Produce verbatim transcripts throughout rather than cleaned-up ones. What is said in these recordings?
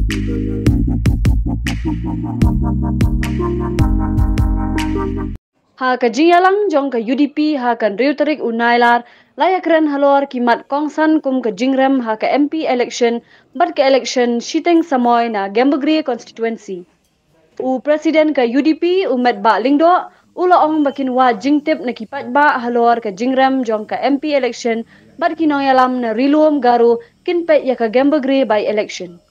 Ha ka jingïalang jong ka U D P ha ka hynriew tarik u Nailar, la ïakren halor ki mat kongsan kum ka jingrem ha ka M P election bad ka election shiteng samoi na Gambegre constituency. U President ka U D P, u Metbah Lyngdoh, u la ong ba kin wad jingtip na ki paidbah halor ka jingrem jong ka M P election bad ki nongïalam na Ri-lum Garo kin peit ïa ka Gambegre by-election.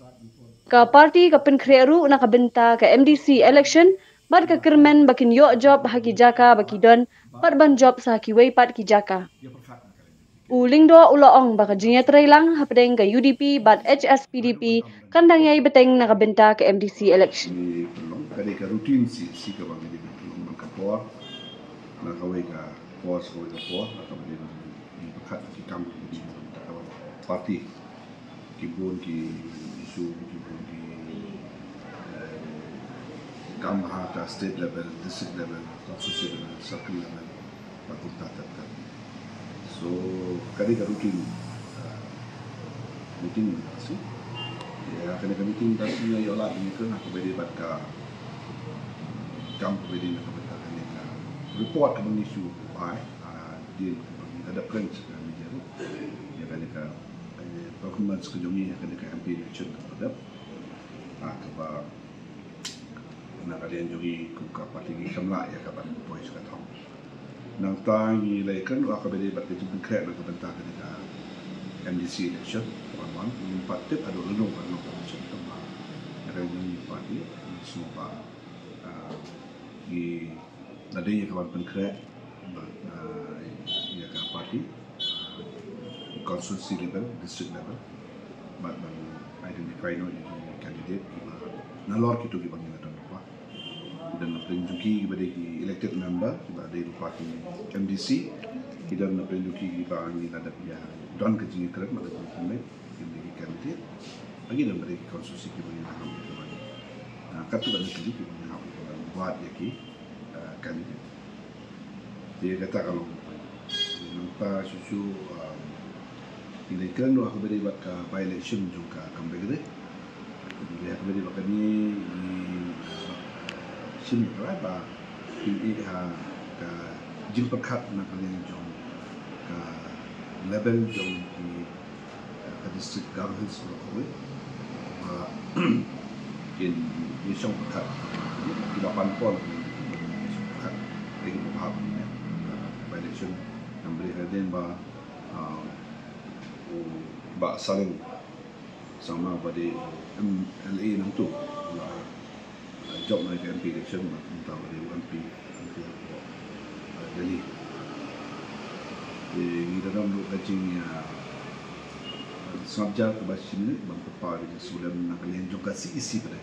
Ka party ka pynkhreh ruh na ka bynta ka M D C election bad ka kyrmen ba kin ïoh jop ha ki jaka ba ki don bad ban jop sa kiwei pat ki jaka. U Lyngdoh u la ong ba ka jingïatreilang hapdeng ka U D P bad H S P D P kan dang ïai bteng na ka bynta ka M D C election. Ngi pynlong ka dei ka routine C C kaba ngi dei ban pynlong man ka por na kawei ka por sa kawei ka por, na kaba dei ban ngi pyrkhat ki kam ki dei ban ka party. Ki bun ki issue, ki bun ki, eh, kam ha ka state level, district level, constituency level, circle level, ba kumta ter ter. So ka dei ka routine, eh, meeting mynta ka sngi. Ïa kane ka meeting mynta ka sngi ïa la ngi kren ha kaba dei bad ka kam kaba dei na ka bynta kane ka report kaba ngi shu ai, ah, dien kaba ngi la dep kren sha ka media ruh. Ïa kane ka, eh, performance ka jong ngi ha kane ka M P election kaba dep. Ah, kaba na ka liang jong ngi kum ka party ngi kam lah ïa ka ban poi sha ka thong. Nangta ngi la ïakren ruh ha kaba dei bad ka jingpynkhreh na ka bynta kane ka M D C election kaba wan, ngim pat tip haduh lano ka long ka election, tangba na ka liang jong ngi party ngi sngewbha, ah, ngi la dei ïa ka ban pynkhreh bad, ah, ïa ka party, ah, constituency level, district level, bad ban identify noh ïa ki candidate kiba nalor kito kiba ngi la don lypa. Ki don na pdeng jong ki kiba dei ki elected member kiba dei lypa ki M D C, ki don na pdeng jong ki kiba ngi la dep ïa don ka jingïakren bad ka jingkynmaw, ki dei ki candidate. Bad ki don na pdeng ki constituency kiba ngi la hap ïa ka ban, ah, katto katne ki kiba ngi la hap ïa ka ban wad ïa ki, ah, candidate. Te kata ka long. Nangta shuh shuh, um, ngi la ïakren ruh ha kaba dei bad ka by-election jong ka Gambegre. Ngi la ïa kaba dei bad kane ngi, uh, shim ïa ka ba ngi ïohi ha ka jingpyrkhat na ka liang jong ka level jong ki, eh, ka district Garo Hills baroh kawei. Ba kin ïashong pyrkhat, ki la pan por kin ïashong pyrkhat. Dei kiba bha ban ïa, eh, by-election. Namar hadien ba, ah, u Bah Saleng Sangma ba dei u M L A nangtu, u la jop na ka M P election, bad mynta u dei u M P, M P hapoh, eh, Delhi. Te ngi da don ruh ka jing, eh, sngap jar kaba shim ne ban pynpaw ïa ka jingsngewlem na ka liang jong ka C E C pat. Eh,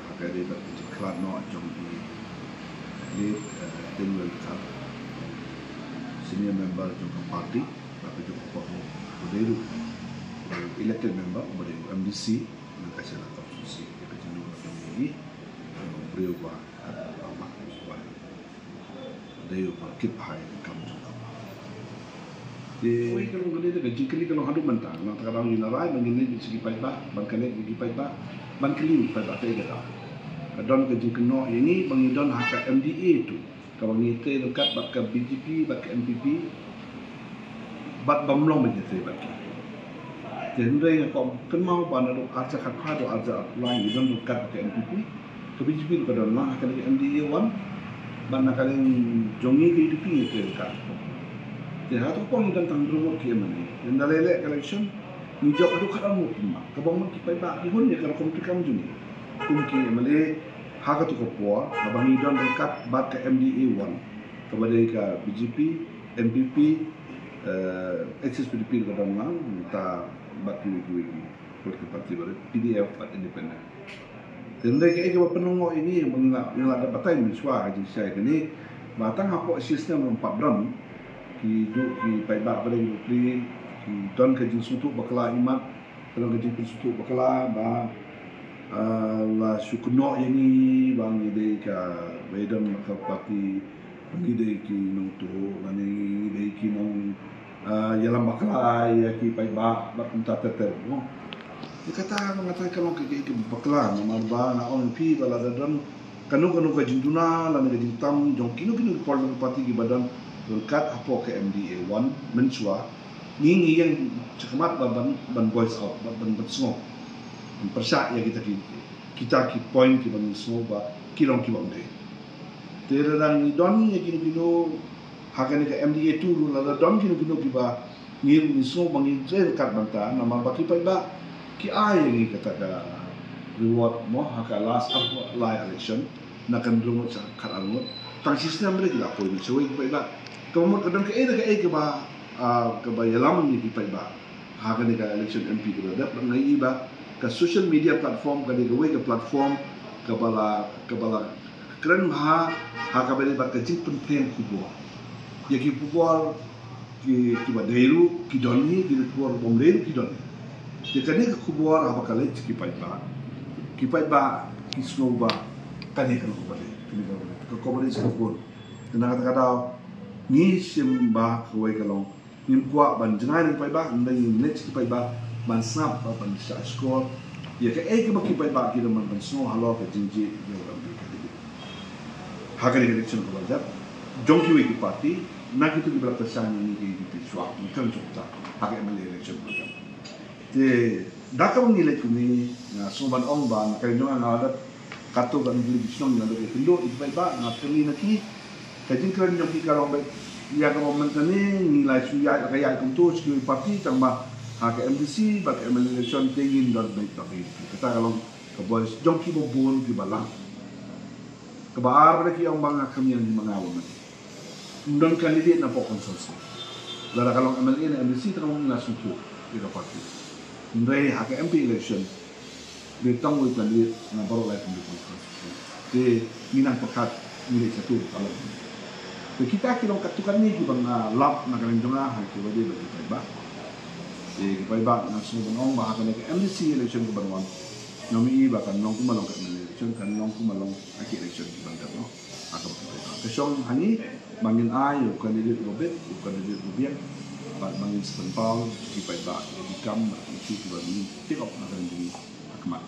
ha ka dei bad ka jingkhlad noh jong i late, eh, Tynwell Dkhar, senior member jong ka party, bad ka jong ka party, u dei ruh u elected member, u dei u M D C na ka Shella constituency. Ïa ka jingdon ka jong i, u briew ba, eh, ba, ba, ba dei uba kit bha ïa ka kam jong ka. Te wei ka long kane ka jingkylli ka long haduh mynta. Nangta ka daw ngi la rai ba ngin leit sha ki paidbah, ban connect ïa ki paidbah, ban kylli ki paidbah kaei kata. Ka don ka jingkynnoh ïa ngi ba ngi don ha ka M D A two, kaba ngi trei ryngkat bad ka B J P bad ka N P P, bad bym long ba ngi trei bad ki. Te hynrei nga kwah kynmaw ba naduh arhajar khatphra haduh arhajar arphew lai ngi don ryngkat bad ka N P P, ka B J P ruh ka don lang ha kane ka M D A one, bad na ka liang jong ngi ka U D P ngi trei ryngkat. Te ha kato ka por ngi don tang hynriew ngut ki M L A. Te ynda la leh ka election ngi jop haduh khatar ngut ki mat, kaba mut ki paidbah ki hun ïa ka rukom treikam jong ngi kum ki M L A ha kato ka por, kaba ngi don ryngkat bad ka M D A one, kaba dei ka B J P, N P P, eh, H S P D P ka don lang, mynta bad kiwei kiwei ki political party baroh, P D F bad independent. Te hynrei kaei kaba pynlyngngoh ïa ngi ba ngi la, ngi la dep batai mynshuwa ha ka jingshai kane, ba tang hapoh shi snem ruh ym pat don, ki juh ki paidbah ba dei ki bapli, ki don ka jingsngewthuh bakla imat, ka don ka jingpynsngewthuh bakla ba, ah, la shu kynnoh ïa ngi ba ngi dei ka, ba ngi don ka party, ba ngi dei ki nongtuh, ba ngi dei ki nong, ah, ïalam bakla ïa ki paidbah bad kumta ter ter, mo. Ïa kata nga tharai ka long ka, ka, ka bakla, namar ba nga ong ïa phi ba lada don kano kano ka jingduna lane ka jingtam jong kino kino ki political party kiba don ryngkat hapoh ka M D A one mynshuwa, ngi, ngi ïeng shakhmat ba ban, ban voice out, ban, ban, ban sngew, ban pyrshah ïa kita ki, kita ki point kiba ngi sngew ba ki long kiba ym dei. Te lada ngi don ïa kino kino ha kane ka M D A two ruh, lada don kino kino kiba ngi, ngi sngew ba ngi trei ryngkat bynta, namar ba ki paidbah ki ai ïa ngi kata ka reward mo ha ka last ar, lai election, na ka hynriew ngut sha ka khatar ngut. Tang shisnem re ki la poi na shawei ki paidbah. Kaba mut ka don kaei da kaei kaba, ah, kaba ïalam ïa ki paidbah ha kane ka election M P kaba dep, nga ïohi ba ka social media platform ka dei kawei ka platform kaba la, kaba la kren bha ha kaba dei bad ka jingpynpheng khubor. Ïa ki khubor ki, kiba dei ruh ki don hi, ki khubor bym dei ruh ki don hi. Te kane ka khubor haba ka leit sha ki paidbah, ki paidbah ki sngew ba kane ka long kaba dei, kane ka long kaba dei, ka coverage ka bun. Te na kata ka daw ngi shim ba kawei ka long, ngim kwah ban jngai na ki paidbah, hynrei ngin leit sha ki paidbah ban sngap bad ban shah shkor ïa kaei kaba ki paidbah ki dang ban, ban sngew halor ka jingjied ïa u M P candidate ha kane ka election kaba la dep jong kiwei ki party, na kito kiba la kyrshan ïa ngi ka U D P shuwa, ngi kren jong ka ha ka M L A election kaba la dep. Te da kaba ngi leit kumne, nga sngew ban ong ba na ka liang jong nga, nga la dep, kato ka ngi ki shnong, ngi la dep ïakynduh ïa ki paidbah, nga kylli na ki, ka jingkren jong ki ka long ba ïa kaba mynta ne ngi la shu ïaid la ka ïaid kumto sha kiwei party, tang ba ha ka M D C bad ka M L A election te ngin don beit bad ka U D P. Kata ka long ka voice jong kiba bun kiba lang. Kaba ar pat ki ong ba nga kham ïeng hi ma nga ba mynta. Ym don candidate napoh constituency. Lada ka long M L A ne M D C, tang ba ngi la sngewthuh ïa ka party. Hynrei ha ka M P election, dei tang wei candidate na baroh lai pynlong constituency. Te ngi nang pyrkhat ngi leit shatu ka long. Te kita ki long katto katne kiba nga lap na ka liang jong nga ha kiba dei bad ki paidbah. Te ki paidbah, nga sngew ban ong ba ha kane ka M D C election kaban wan, ngam ïohi ba kan long kumba long ka M L A election, kan long kumba long ha ki election kiban dep noh. Ha kaba ki paidbah ka shong ha ngi ba ngin ai ïa u candidate uba bit, u candidate uba biang, bad ba ngin sa pynpaw ïa ki paidbah ïa ki kam bad ki issue kiba ngin take up na ka liang jong ngi ha khmat.